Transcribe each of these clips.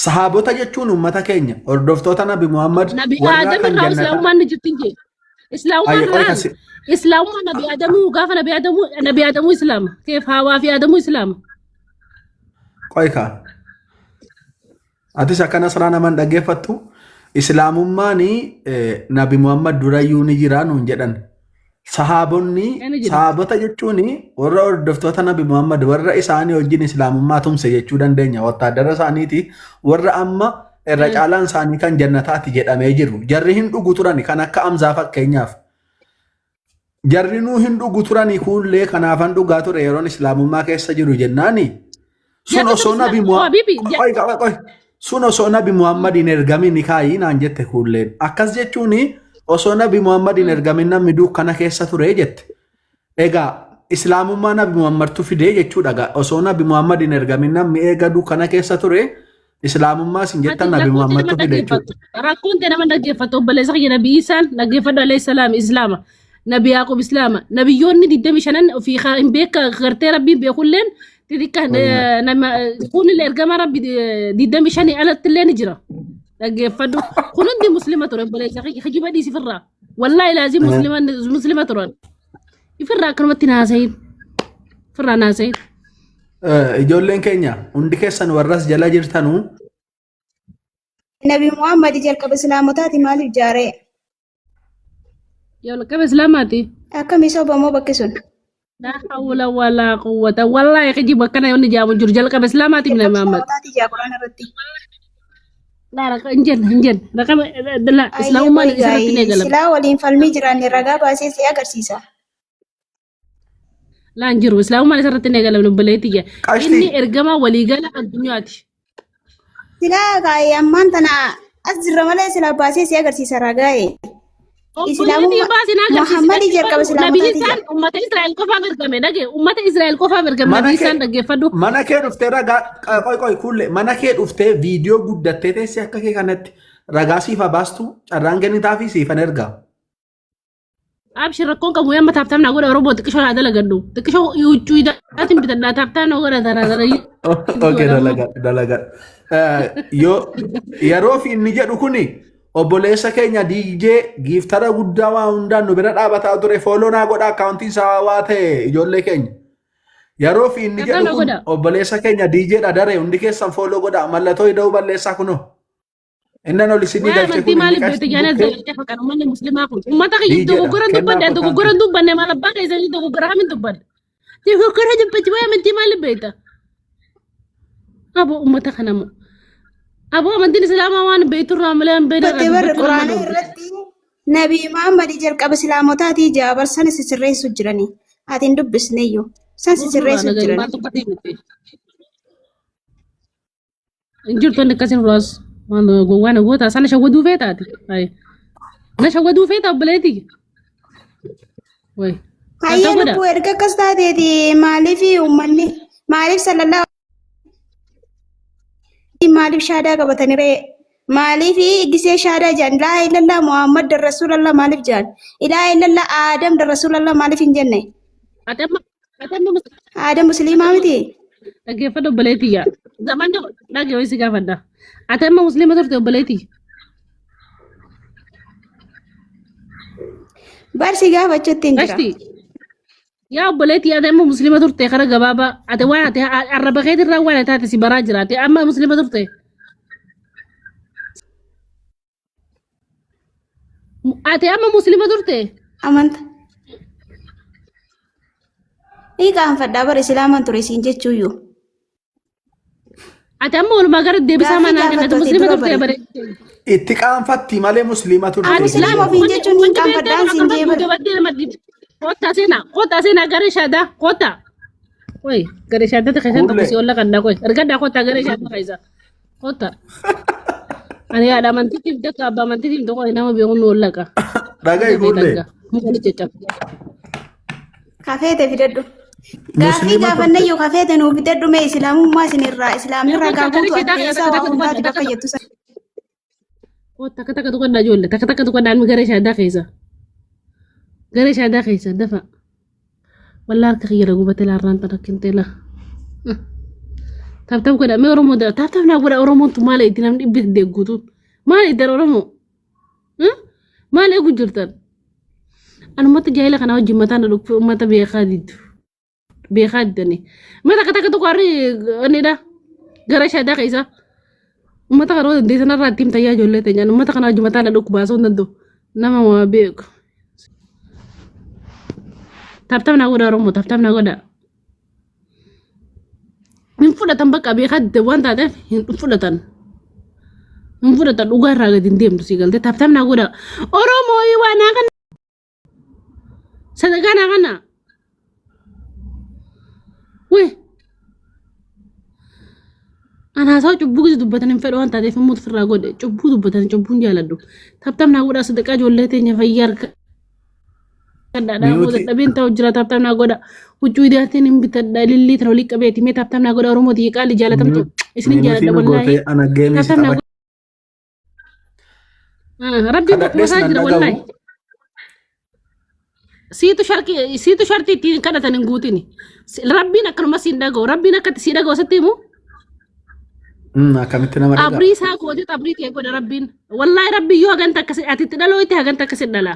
Sahaabota jechuun uummata keenya hordoftoota Nabi Muhammad Nabi warra Aadam kan irraa jannataa. islaamummaan ni jirti hin jee. Islaamummaan Ayya qoy irraan kasi islaamummaan Nabi Aadamuu gaafa Nabi Aadamuu Nabi Aadamuu islaama. Keef Haawaa fi Aadamuu islaama. Qoy kaa. Atis akkana siraa naman dhaggeeffattu islaamummaan Nabi Muhammad durayyuu ni jira nuun jedhan. Sahaabonni Ni jira. sahaabota jechuun warra hordoftoota Nabi Muhammad warra isaanii wajjin islaamummaa tumse jechuu dandeenya. Wattaaddara isaaniiti warra amma irra caalaan isaanii kan jannataati jedhamee jiru. Jarri hin dhugu turan kan akka Amzaa fakkeenyaaf. Jarri nuu hin dhugu turani kuullee kanaafan dhugaa ture yeroon islaamummaa keessa jiru jennaani. Sun Jarri osoo sun nabi isla- Oh, Habibi, ja- qoy qoy qoy. Sun osoo nabi Muhammad hin ergamin ni kaayii naan jette kuulleen. Akkas jechuun osoo nabi Muhammad hin ergamin namni dukkana keessa ture jette. Egaa islaamummaa nabi Muhammadtu fidee jechuudha. Egaa osoo nabi Muhammad hin ergamin namni eega dukkana keessa ture islaamummaa isin Ati jettan nabi rakkoon tee nama Muhammadtu fide jechuudha. dhaggeeffattu. Rakkoon tee nama dhaggeeffattu. Obboleessa kiyya Nabi Isaan dhaggeeffadhu alayhi salaam Islaama. Nabi Yaaqub Islaama. Nabiyyoonni 25 ofii hin beeka gartee rabbiin beekulleen xixiqqa nama kunillee ergama rabbi 25 alatti illee ni jira. Dhaggeeffadhu. Kun hundi muslima ture obboleessa kiyya kijiba dhiisi firraa. Wallaahi laazim muslima muslima turan. Ifirraa akkanumatti naasayin. Ifirraa naasayin. Ijoolleen keenya hundi keessan warras jala jirtanuu Nabi Muhammad jalqaba islaamotaati maaliif jaaree? Jalqaba islaamaati. Akkamii soba moo bakki sun? La hawla wala quwwata wallahi kijiba akkana yoonni jaamu jiru jalqaba islaamaati Nabi Jalqaba Muhammad. islaamotaati jaa Qur'aana irratti. La raqa hin jenne hin jenne raqama la Ayyee islaamummaan qoy isarratti hin gaa'ii eegalamne. silaa waliin falmii jiraanne ragaa baasee si agarsiisa. Laa hin jiru. Islaamummaan isarratti hin eegalamne obboleetti kiyya. Qashtii. Inni ergamaa waliigala addunyaati. Silaa kaayee ammaan tana as jirra malee silaa baasee si agarsiisa ragaa'e. Obboleetti Islaamummaa baasii na agarsiisi. Muhammadii jalqaba Nabi islaamotaati Isaan jira. ummata Israa'el qofaaf ergame dhage. Ummata Israa'el qofaaf ergame Mana Nabi kee Isaan dhaggeeffadhu. mana kee dhuftee ragaa qoy qoy kulle mana kee dhuftee viidiyoo guddattee teessee akka kee kanatti ragaa siif haa baastu carraan kennitaafii siifan ergaa. Abshir rakkoon qabu amma taaptaap naa godha Oromoo xiqqishoo naa dalagadhu. Xiqqishoo huccuu idaatiin bitadhaa taaptaap naa godha tara tara. Okay, dalaga dalaga. Yoo yeroo fi inni jedhu kuni obboleessa keenya DJ giiftara guddaa waa hundaan nu bira dhaabataa ture fooloo naa godha akkaawuntiin isaa waa ta'e ijoollee keenya. Yeroo fi inni Taaptaap jedhu naa kun godha. obboleessa keenya DJ dha daree hundi keessan fooloo godha mallattoo ida'uu balleessaa kunoo. Innan ol isinii Waa'ee galche amantii kun inni maaliif beekte qashti jaanee bukkee zagaltee fakkaata uummanni musliimaa kun. Uummata kiyya DJ dha. dogoggora hin Kennaaf dubbadhe akkaawuntii. dogoggora hin dubbanne maal abbaa keessanii dogoggora kamiin dubbadhe. Dogoggora dubbatti waa'ee amantii maaliif beekta? Aboo uummata kana moo. Aboo amantiin islaamaa waan beekturraa malee waan beekne Dubbatte irraa barri dubbachuu nama quraana dhoowwe. irratti Nabi Muhammad jalqaba islaamotaati jaa bar sana si sirreessu jirani. Ati hin dubbisneyyuu. San si Nurraa sirreessu nagaa jirani. maal dubbatee miti. Hin jirtu inni akkasiin duraas waan gowwaa na goota sana shawwaduu feetaati. Ayi. Na shawwaduu feeta obboleetti. Wayi. Hayyee Tata godha. lubbuu erga akkas taateeti maaliif uummanni maaliif sallallahu maaliif shaadaa qabatani ree maaliif gisee shaadaa jaan laa illallah Muhammad dar rasuulallah maaliif jaan ilaa illallah Aadam dar rasuulallah maaliif hin jenne Ati amma ati amma Aadam musliimaa miti dhaggeeffadhu obboleetti yaa. Zaman dhagge wayii si gaafadha. Ati amma musliima turte obboleetti. Barsi gaafachuutti hin jira. Qashti. Yaa obboleetti ati amma musliima turte kara gabaabaa ati waan ati arraba keetirraa waan ati taate si baraa jira ati amma musliima turte. Ati amma muslima turte? Amanta. Ni qaanfadhaa bara islaamaan ture siin jechuuyyuu. Ati amma walumaa gara deebisaa Gaaffii manaa kenna. Ati gaafattu ati muslima dura turte bari. bare. Itti qaanfatti malee musliima turte. Ati Islaama ofiin jechuun hin qaanfadhaan siin jee bara. Kottaa seenaa, kottaa seenaa gara shaadaa, kottaa. Oi, gara shaadaa keessan tokko si olla kannaa koi. Ergadhaa kottaa gara shaadaa keessa. Kottaa. Ani haadha amantiitiif dakka abbaa amantiitiif tokko nama beeku nu wallaqa. Dhaga'i kuullee. Muka ni caccabsa. Kafeete fidadhu. Gaaffii Musliima turte. gaafannayyuu kafeete nuu fidadhu mee islaamummaa isinirraa islaamirraa Takka gaa guutu takka addeessaa takka waa hundaati takka bakka jettu sana. Oh, takka takka tuqannaa ijoollee takka takka tuqannaa ilmi garee shaadaa keessa. Garee shaadaa keessa dafa. Wallaa harka kiyya na gubate laarraan tana kintee la. Tap tap godha mee Oromoo dha. Tap tap naa godha Oromoon tun maal itti namni dhibbi deegguutu. Maal itti Oromoo? Maal eegu jirtan? An uummata jaahila kanaa wajjin mataan na dhukkube uummata beekaa diddu. Beekaa diddanii. Mee takka takka tokko harri onnidha. Gara shaadaa keessa. Uummata kana dandeessan irraa ittiin tayyaa ijoollee teenyaan uummata kana wajjin mataan na dhukkuba osoo hin danda'u. Nama waa beeku. Tap tap naa godha Oromoo tap tap naa godha. Hin fudhatan bakka beekaa didde waan taateef hin fudhatan. Hin fudhatan dhugaa irraa gadi hin deemtu si galtee tap tap naa godha. Oromoo waa naa kana sadaqaa naa kana. Wee An haasawa cubbuu gisa dubbatan hin fedhu waan taateef immoo ofirraa godhe cubbuu dubbatan cubbuun jaaladhu. Tap tap naa godhaa sadaqaa ijoollee teenya fayyaa harka. Kadhaadhaa booda Miyuutii dhabeen ta'u jira tap tap naa godha. Huccuu idaatiin hin bitadha ilillii tana olii qabeeti mee tap tap naa godha Oromoo tiyya qaali jaalatamtu isinin miyuutii jaaladha nu wallaahi. gootee ana geemii Tap si tap naa tapha. godha. Rabbiin bakkuma Kadhadhees isaa nan jira wallaahi. dhaga'u. Siitu sharkii siitu shartii ittiin kadhatan hin guutini. Rabbiin akkanuma siin dhaga'u rabbiin akkatti sii dhaga'u sitti himu. Akkamitti nama dhaga'a? Abrii isaa gootee abrii kee godha rabbiin. Wallaahi rabbiin yoo haganta akkasi ati itti dhaloo itti haganta akkasi dhala.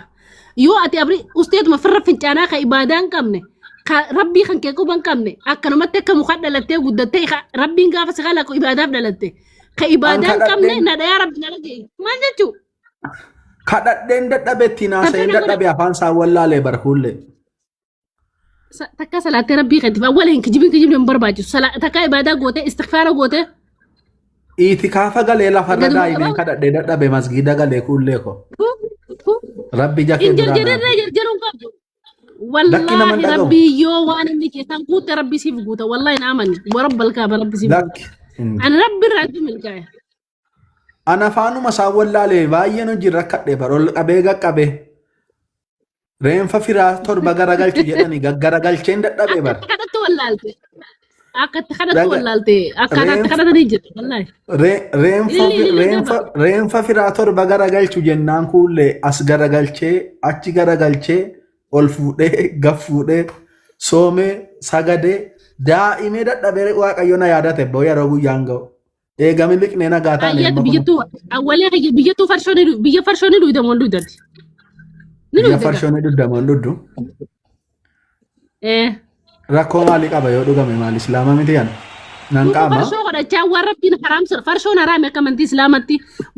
Yoo ati abrii usteetuma firra fincaanaa ka ibaadaa hin qabne ka rabbii kan kee quba hin qabne akkanumatti akka muka dhalattee guddattee ka rabbiin gaafa si kalaqu ibaadaaf dhalatte. Ka An ibaadaa hin qabne kadhadheen na dhayaa rabbi na dhagaye. Maal jechuu? kadhadheen dadhabe ittiin haasa'een Taphana godha. dadhabe afaan isaa wallaalee barkuullee. Takka salaattee rabbii keetiif awwala hin kijibin kijibni hin barbaachisu. Takka ibaadaa gootee istighfaara gootee Iitikaafa galee lafarra gaduma daa'imeen qabaa. kadhadhee dadhabe masgiida galee kuullee ko. Rabbi ija kee Hin duraa naa jarjararree fi. jarjaruu qabdu. Lakki nama hin Wallaahi dhaga'u. rabbii yoo waan inni keessaan guutte rabbii siif guuta. Wallaahi na amani. Warabbal kaaba rabbi siif guuta. Lakki. Hin Ani rabbi irraa itti milkaa'e. Ana afaanuma isaan wallaalee baay'een hojii rakkadhe bar ol qabee qaqqabee. Reenfa firaa torba garagalchu jedhani gaggaragalcheen dadhabe Akka bar. itti kadhattu wallaalte. Akka itti kadhattu Dhaga wallaalte. Akkaataa itti reenfa kadhatanii jirti. Wallaahi. reenfa Ililli ililli reenfa daba. reenfa firaa torba garagalchu jennaan kuullee as garagalchee achi garagalchee ol fuudhee gad fuudhee soomee sagadee daa'imee dadhabee waaqayyo na yaadate boo yeroo guyyaan ga'u. Eegami liqnee nagaa taane Ayyaati amma kunoo. biyyattuu awwalee kiyya biyyattuu farshoo ni biyya farshoo ni dhuyda moo hin dhuydati? Ni Biyya dhuyda gaa. farshoo ni dhugda moo hin dhugdu? Eh. Rakkoo maalii qaba yoo dhugame maali islaama miti kana? Nan Duuba qaama. farshoo godhachaa waan rabbiin haraam sirra farshoon haraami akka amantii islaamatti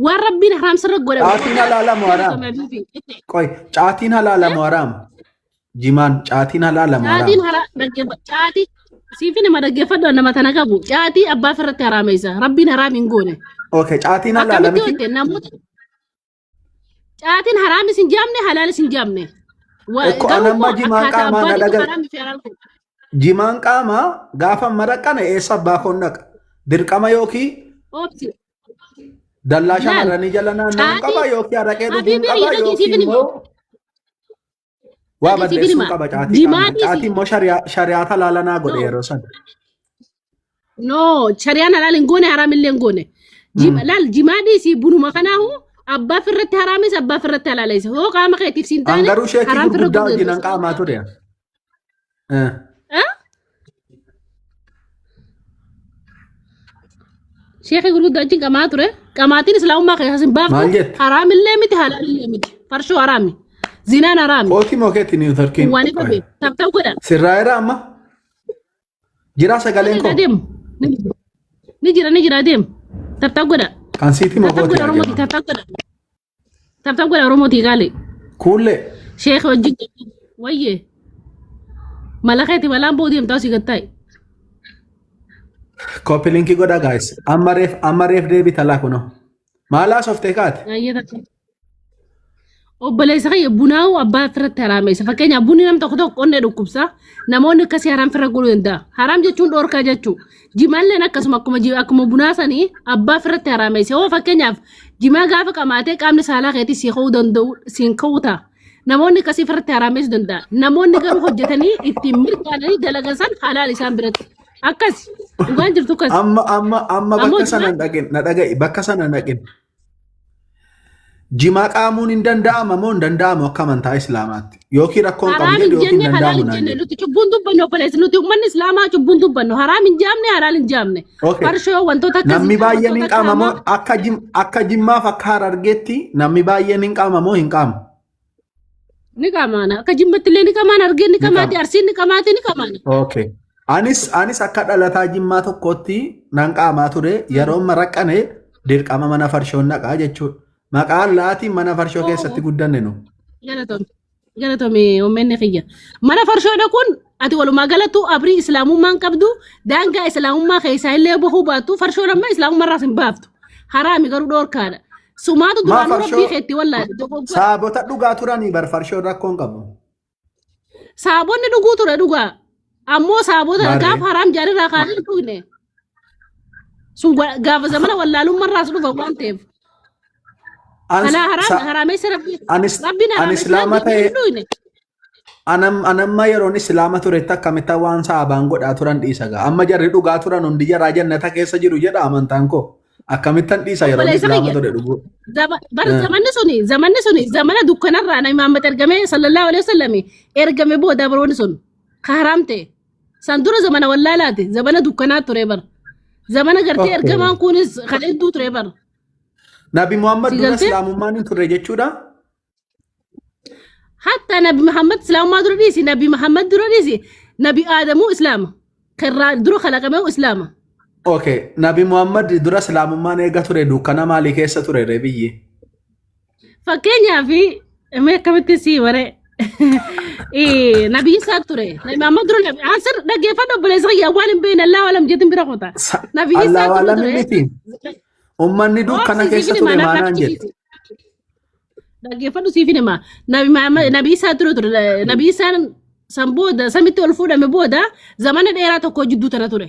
waan rabbiin haraam sirra godhame Caatiin halaala moo haraam? dhugame habiibi. Qoy caatiin halaala moo haraam? Jimaan caatiin halaala moo haraam? Caatiin hara dhaggeeffa caatii siifi nama dhaggeeffadhu nama tana qabu caatii abbaa irratti haraameessa rabbiin haraam hin goone. Okay caatiin halaala Akkamitti miti? hojjette namoota caatiin haraamis hin jaamne halaalis hin jaamne. Ekko Garuu anamma immoo jimaan akkaataa qaamaa na abbaan itti dhagaye. haraamii fi halaal godhu. Jimaan qaamaa gaafa maraqqane eessa abbaa koon dhaqa? Dirqama yookiin Obsi. dallaa Laal shamarranii jala naanna'uun qaba caatii yookiin araqee dhuguun habiibii qaba hiriira yookiin siifin hima. immoo waa Dhagee siifin balleessuun hima. qaba caatii Jimaa qaamaan. dhiisi. Caatii immoo shari'aa talaalanaa godhe No. yeroo sana. No, shari'aan halaal hin goone haraam illee hin goone. Laal jimaa dhiisi bunuma kanaahu abbaa firratti haraamis abbaa firratti halaaleessa. Hoo qaama keetiif siin An taane garuu sheekii haraam firra gurguddaa godhuu wajjin an dandeessa. qaamaa ture. Eh. Eh? Sheekii gurguddaa wajjin qamaa ture. Qamaatiin islaamummaa keessa sin baaftu Maal jette? haraamillee miti halaalillee miti. Farshoo haraami. Zinaan haraami. Kootii moo keetti niwutarkiin? Waan ifa beeku. Tap tap godha. Sirraa'eera amma? Jiraa sagaleen Ni jira koo? deemu. Ni jira ni jira deemu. Tap tap godha. Kan siitii moo Tap tap kooti godha Oromooti ajama? tap tap godha. Tap tap godha Oromooti qaali. Kuullee. Sheekh wajjin wayyee. Malakeeti malaan boo deemtaa si gattaa'e. Copy linkii godhaa guys. Amma reef deebita laa kunoo. Maal haasoftee kaate? Ayyee takka. Obboleessa kiyya bunaa'uu abbaa firratti haraameessa. Fakkeenyaaf bunni nam tokko tokko onnee dhukkubsa. Namoonni akkasii haraam firra godhuu danda'a. Haraam jechuun dhoorkaa jechuu. Jimaalleen akkasuma akkuma bunaa sanii abbaa firratti haraameessa. Yoo fakkeenyaaf jimaa gaafa qamaatee qaamni saalaa keetii si ka'uu danda'u siin ka'uu ta'a. Namoonni akkasii firratti haraameessuu danda'a. Namoonni garuu hojjetanii ittiin mirkaananii dalagan san halaal isaan biratti. Akkas dhugaan jirtu akkas. Amma Ammoo bakka sana jimaan hin dhaqin na dhaga'i bakka sana hin dhaqin. Jimaa qaamuun hin danda'ama moo hin danda'amu akka amantaa Islaamaatti? Yookiin rakkoon qabu Haraam jedhu hin yookiin jenne hin halaal danda'amu hin naan jenne jedhu. nuti cubbuun dubbannu obboleessi nuti uummanni islaamaa cubbuun dubbannu haraam hin jaamne halaal hin jaamne. Okay. Farshoo wantoota akka Namni zinaa baay'een hin wantoota akka qaama moo hamaa akka jimmaaf akka harargeetti namni baay'een hin qaama moo hin qaamu? ni qaamaana akka jimmatti illee ni qamaana argeen ni Ni qamaati qaama. arsiin ni qamaati ni qamaana. Okay. Anis akka dhalataa jimmaa tokkootti nan qaamaa ture yeroo maraqqane dirqama mana farshoon naqaa jechuudha. Maqaa Allaatiin mana farshoo keessatti guddanne nu. Galatoomi. Galatoomi uummanni kiyya. Mana farshoo dhaquun ati walumaa galattu abrii islaamummaan qabdu daangaa islaamummaa keessaa illee bahuu baattu farshoon amma islaamummaa irraas hin baaftu. Haraami garuu dhoorkaadha. Sumaatu Maa duraanuu rabbii farshoo keetti wallaahi dogoggora. saabota dhugaa turanii bar farshoon rakkoon qabu. Saabonni dhuguu ture dhugaa. Ammoo saabota Maarree. gaafa haraam jaalirraa kaasee hin dhugne. Sun gaafa zamana wallaalummaa irraas dhufa waan ta'eef. Kanaa haraam haraameessa rabbi Anis rabbiin ani haraameessa islaama jedhee ta'e hin dhugne. anamma yeroon islaama turetti akkamitti waan saabaan godhaa turan dhiisa gaa. Amma jarri dhugaa turan hundi jaraa jannata keessa jiru jedha amantaan koo. Akkamittan dhiisa yeroon Obboleessa islaama kiyya. ture dhuguu. Bar zamanni suni zamanni suni zamana dukkanarraa nabi Muhammad ergame sallallahu alaihi wasallam ergame booda baroonni sun ka haraam ta'e. San dura zamana wallaalaati zamana dukkanaa ture bar. Zamana gartee ergamaan kunis kan hedduu ture bar. Nabi Muhammad Si dura galtee? islaamummaan hin turre jechuudha. Hatta Nabi Muhammad islaamummaa dura dhiisi Nabi Muhammad dura dhiisi Nabi Aadamuu islaama. Kan dura kalaqamee islaama. Okay. Nabi Muhammad dura islaamummaan eega ture dukkana maalii keessa ture ree biyyi? Fakkeenyaaf mee akkamitti sii bare Nabi Isaa ture. Nabi Muhammad dura Nabi Ansar dhaggeeffadhu obboleessa kiyya waan hin beekne Allahu alam jeetin bira kota. Nabi Isaa Allahu dura alam ture. miti. Ummanni dukkana Obsi keessa siif hima ture naaf maanaan jedhe. dhaabchisiisi. Dhaggeeffadhu siif hima. Nabi Muhammad Nabi Isaa dura ture. Nabi Isaan san booda samitti ol fuudhame booda zamana dheeraa tokko jidduu tana ture.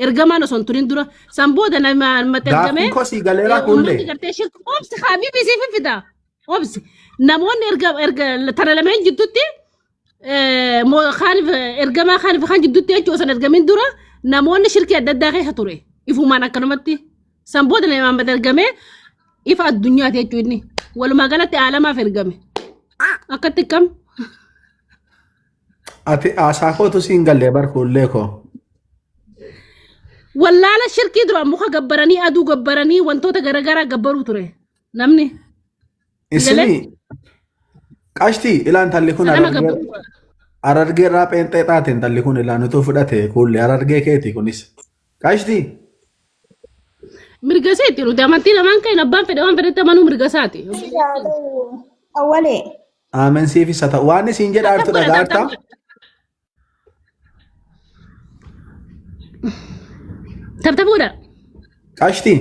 Ergamaan osoo hin turin dura san booda Nabi Muhammad ergamee Gaaffiin koo sii galeeraa uummanni kuullee. gartee shirk obsi habiibi siif hin fida. Obsi namoonni erga erga tana lameen jidduutti kaaniif ergamaa kaaniif kaan jidduutti jechuun osoo hin ergamin dura namoonni shirkii adda addaa keessa ture. Ifumaan akkanumatti. San booda Nabi Muhammad ergamee ifa addunyaati jechuun inni. Walumaa galatti aalamaaf ergame. Akkatti akkam? Ati haasaa kootu siin gallee bar kuullee koo. Wallaala shirkii dura muka gabbaranii aduu gabbaranii wantoota garaagaraa gabbaruu ture namni. Galee? Isinii qashtii ilaa intalli kun Sanama harargee gabbaruu. harargee irraa pheenxee taate intalli kun ilaa nutuu fudhate kuullee harargee keeti kunis. Qashtii Mirga isaati nuti amantii lamaan kan abbaan fedhe waan fedhetti amanuu mirga isaati. Awwalee. Aamen siif isa ta'u waan isiin jedha Tap artu godha dhagaa tap tap artaa. godha. Tap tap godha. Qashtii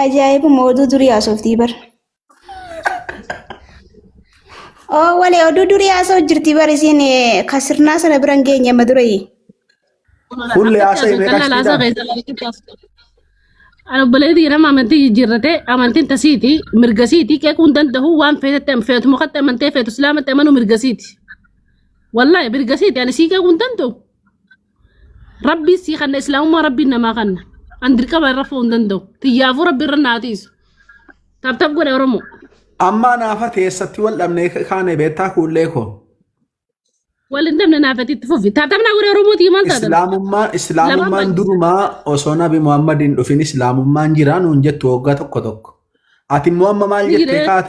Ajaa'ibuma oduu durii haasoftii bar. Oo walee oduu durii haasoo jirti bar isiin kasirnaa sana bira hin geenye amma durii. Kullee Akkatti haasa'e mee haasoftan laalaasaa qashtiidhaan. keessa laalchitti haasoftan. Ani obboleettii nama amantii jijjiirrate amantiin tasiiti mirgasiiti qeequu hin danda'u waan feetetti feetu mukatti amantee feetu islaamatti amanuu mirgasiiti. Wallaahi mirgasiiti ani sii qeequu hin danda'u. Rabbiin sii kanna islaamummaa rabbiin namaa kanna. An dirqama irra fu'uu hin danda'u. Tiyyaafuu rabbi irra naa tiisu. Tap tap godhe Oromoo. Amma naafa teessatti wal dhabnee kaane beektaa kuullee koo. Wal hin dhabne naafati itti fufi. Tap tap naa godhe Oromoo tiyya maal taatan? Islaamummaan Lamaan islaamummaan badde. durumaa osoo Nabi Muhammad hin dhufin islaamummaan jira nuun jettu waggaa tokko tokko. Ati immoo amma maal Ni jettee jiree. kaate?